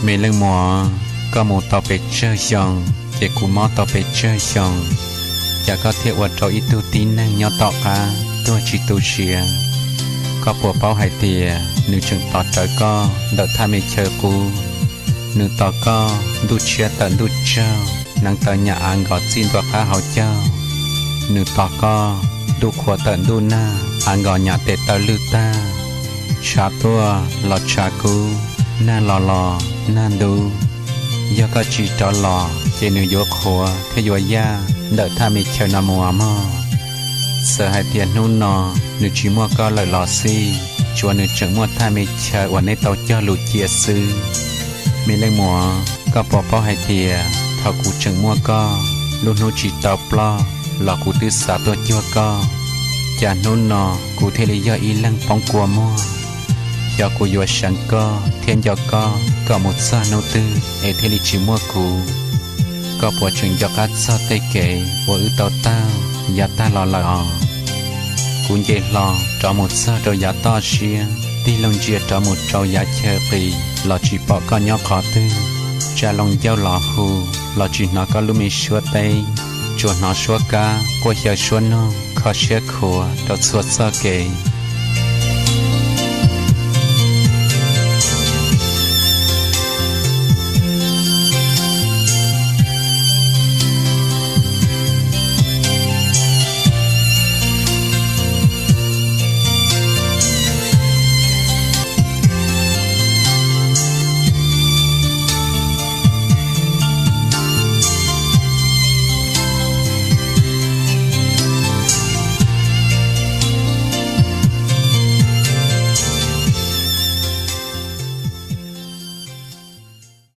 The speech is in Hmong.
Me leej muam, koj mus tau pes tsawg xyoo, ces kuv mob tau pes tsawg xyoo, cas koj thiaj ua rau ib tug tib neeg nyob tom qab tuag tsis tu siav? Koj puas paub hais tias nws tseem tos rawv koj ntawm thaj me chaw qub? Nws tos koj ntuj tshiab tawm ntuj tsaug, hneev taw nyam av nkos txij ntua qab hauv caug. Nws tos koj ntuj qhua tawm ntuj nag, av nkos nyam tes taw lwj tag. Tshav tuaj los tshav kub, nag los los nag ntub. Yog koj tsis rov los ces nws yuav qhuav thiab yuav yaj ntawm thaj me chaw no mus mog. Txawm hais tias hnub no nws tsis muaj koj lawm los xij, tsuas nws tseem muaj thaj me chaw uas neb tau cog lus cia xwb. Me leej muam, koj puas paub hais tias thaum kuv tseem muaj koj, lub hnub tsis tau ploj los kuv twb xav tuaj cuag koj, cas hnub no kuv thiaj li yog ib leeg poob kua muag? Xyov kuv yuav seev koj thiab nco koj kom mus txog hnub twg es thiaj li tsis muaj kuv. Koj puas tseem nco qab txog tej kev uas wb tau taug yav tag los lawm os? Kuv nce hlo rov mus txog rau yav toj siab, tig loo ntsia rov mus rau yav chaw qis los tsis pom koj nyob qhov twg. Tsa loo ncauj los hu los tsis hnov koj lub me suab teb, tsuas hnov suab kab quaj xyaw suab noog kho siab khuav rau txhua txoj kev.